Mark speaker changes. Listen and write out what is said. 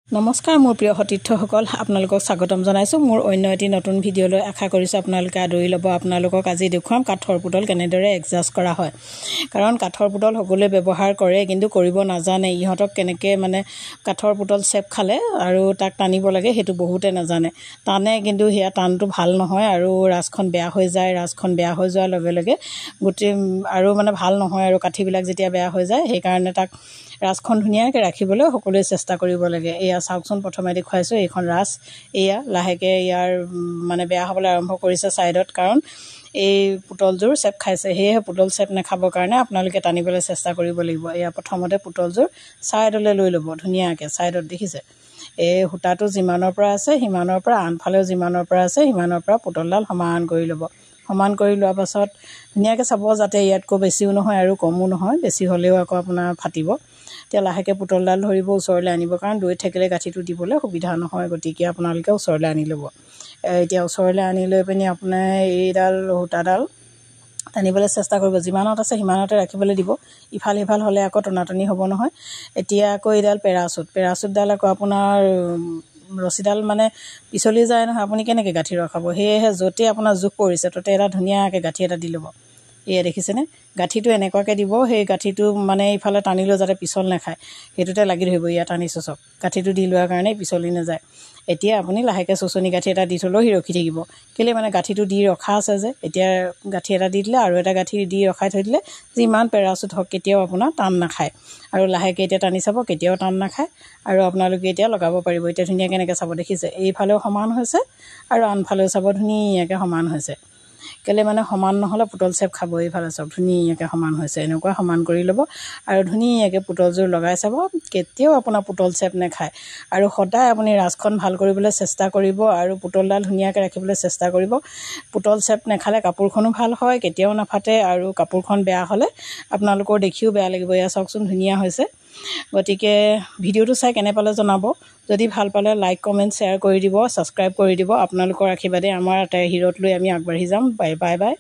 Speaker 1: নমস্কাৰ মোৰ প্ৰিয় সতীৰ্থসকল, আপোনালোকক স্বাগতম জনাইছোঁ মোৰ অন্য এটি নতুন ভিডিঅ'লৈ। আশা কৰিছোঁ আপোনালোকে আদৰি ল'ব। আপোনালোকক আজি দেখুৱাম কাঠৰ পুতল কেনেদৰে এডজাষ্ট কৰা হয়। কাৰণ কাঠৰ পুতল সকলোৱে ব্যৱহাৰ কৰে, কিন্তু কৰিব নাজানে। ইহঁতক কেনেকৈ মানে কাঠৰ পুতল চেপ খালে আৰু তাক টানিব লাগে সেইটো বহুতে নাজানে। টানে, কিন্তু সেয়া টানটো ভাল নহয় আৰু ৰাজখন বেয়া হৈ যায়। ৰাজখন বেয়া হৈ যোৱাৰ লগে লগে গোটেই আৰু মানে ভাল নহয় আৰু কাঠিবিলাক যেতিয়া বেয়া হৈ যায়, সেইকাৰণে তাক ৰাজখন ধুনীয়াকৈ ৰাখিবলৈ সকলোৱে চেষ্টা কৰিব লাগে। এয়া চাওকচোন, প্ৰথমে দেখুৱাইছোঁ এইখন ৰাজ। এয়া লাহেকৈ ইয়াৰ মানে বেয়া হ'বলৈ আৰম্ভ কৰিছে ছাইডত, কাৰণ এই পুতলযোৰ চেপ খাইছে। সেয়েহে পুতল চেপ নাখাবৰ কাৰণে আপোনালোকে টানিবলৈ চেষ্টা কৰিব লাগিব। এয়া প্ৰথমতে পুতলযোৰ ছাইডলৈ লৈ ল'ব ধুনীয়াকৈ। ছাইডত দেখিছে, এই সূতাটো যিমানৰ পৰা আছে সিমানৰ পৰা আনফালেও যিমানৰ পৰা আছে সিমানৰ পৰা পুতলডাল সমান কৰি ল'ব। সমান কৰি লোৱাৰ পাছত ধুনীয়াকৈ চাব যাতে ইয়াতকৈ বেছিও নহয় আৰু কমো নহয়। বেছি হ'লেও আকৌ আপোনাৰ ফাটিব। এতিয়া লাহেকৈ পুতলডাল ধৰিব, ওচৰলৈ আনিব, কাৰণ দূৰৈত থাকিলে গাঁঠিটো দিবলৈ সুবিধা নহয়, গতিকে আপোনালোকে ওচৰলৈ আনি ল'ব। এতিয়া ওচৰলৈ আনি লৈ পিনি আপোনাৰ এইডাল সূতাডাল টানিবলৈ চেষ্টা কৰিব। যিমানত আছে সিমানতে ৰাখিবলৈ দিব, ইফাল সিফাল হ'লে আকৌ টনাটনি হ'ব নহয়। এতিয়া আকৌ এইডাল পেৰাচুট, পেৰাচুটডাল আকৌ আপোনাৰ ৰছীডাল মানে পিছলি যায় নহয়, আপুনি কেনেকৈ গাঁঠি ৰখাব? সেয়েহে য'তেই আপোনাৰ জোখ পৰিছে ত'তে এটা ধুনীয়াকৈ গাঁঠি এটা দি ল'ব। এয়া দেখিছেনে, গাঁঠিটো এনেকুৱাকৈ দিব, সেই গাঁঠিটো মানে ইফালে টানিলেও যাতে পিছল নাখায়, সেইটোতে লাগি ধৰিব। ইয়াত টানিছোঁ চব, গাঁঠিটো দি লোৱাৰ কাৰণে পিছলি নাযায়। এতিয়া আপুনি লাহেকৈ চুচনি গাঁঠি এটা দি থ'লেও সি ৰখি থাকিব। কেলৈ মানে গাঁঠিটো দি ৰখা আছে যে, এতিয়া গাঁঠি এটা দি দিলে আৰু এটা গাঁঠি দি ৰখাই থৈ দিলে যিমান পেৰাচুট হওক কেতিয়াও আপোনাৰ টান নাখায়। আৰু লাহেকৈ এতিয়া টানি চাব, কেতিয়াও টান নাখায় আৰু আপোনালোকে এতিয়া লগাব পাৰিব। এতিয়া ধুনীয়াকৈ এনেকৈ চাব, দেখিছে এইফালেও সমান হৈছে আৰু আনফালেও চাব ধুনীয়াকৈ সমান হৈছে। কেলৈ মানে সমান নহ'লে পুতল চেপ খাব। এইফালে চাওক ধুনীয়াকৈ সমান হৈছে। এনেকুৱা সমান কৰি ল'ব আৰু ধুনীয়াকৈ পুতলযোৰ লগাই চাব, কেতিয়াও আপোনাৰ পুতল চেপ নাখায়। আৰু সদায় আপুনি ৰাজখন ভাল কৰিবলৈ চেষ্টা কৰিব আৰু পুতলডাল ধুনীয়াকৈ ৰাখিবলৈ চেষ্টা কৰিব। পুতল চেপ নাখালে কাপোৰখনো ভাল হয়, কেতিয়াও নাফাটে। আৰু কাপোৰখন বেয়া হ'লে আপোনালোকৰ দেখিও বেয়া লাগিব। এয়া চাওকচোন ধুনীয়া হৈছে। গতিকে ভিডিঅ'টো চাই কেনে পালে জনাব। যদি ভাল পালে লাইক, কমেণ্ট, শ্বেয়াৰ কৰি দিব, ছাবস্ক্ৰাইব কৰি দিব। আপোনালোকৰ আশীৰ্বাদে আমাৰ এটা হিৰ'ত লৈ আমি আগবাঢ়ি যাম। Bye bye bye.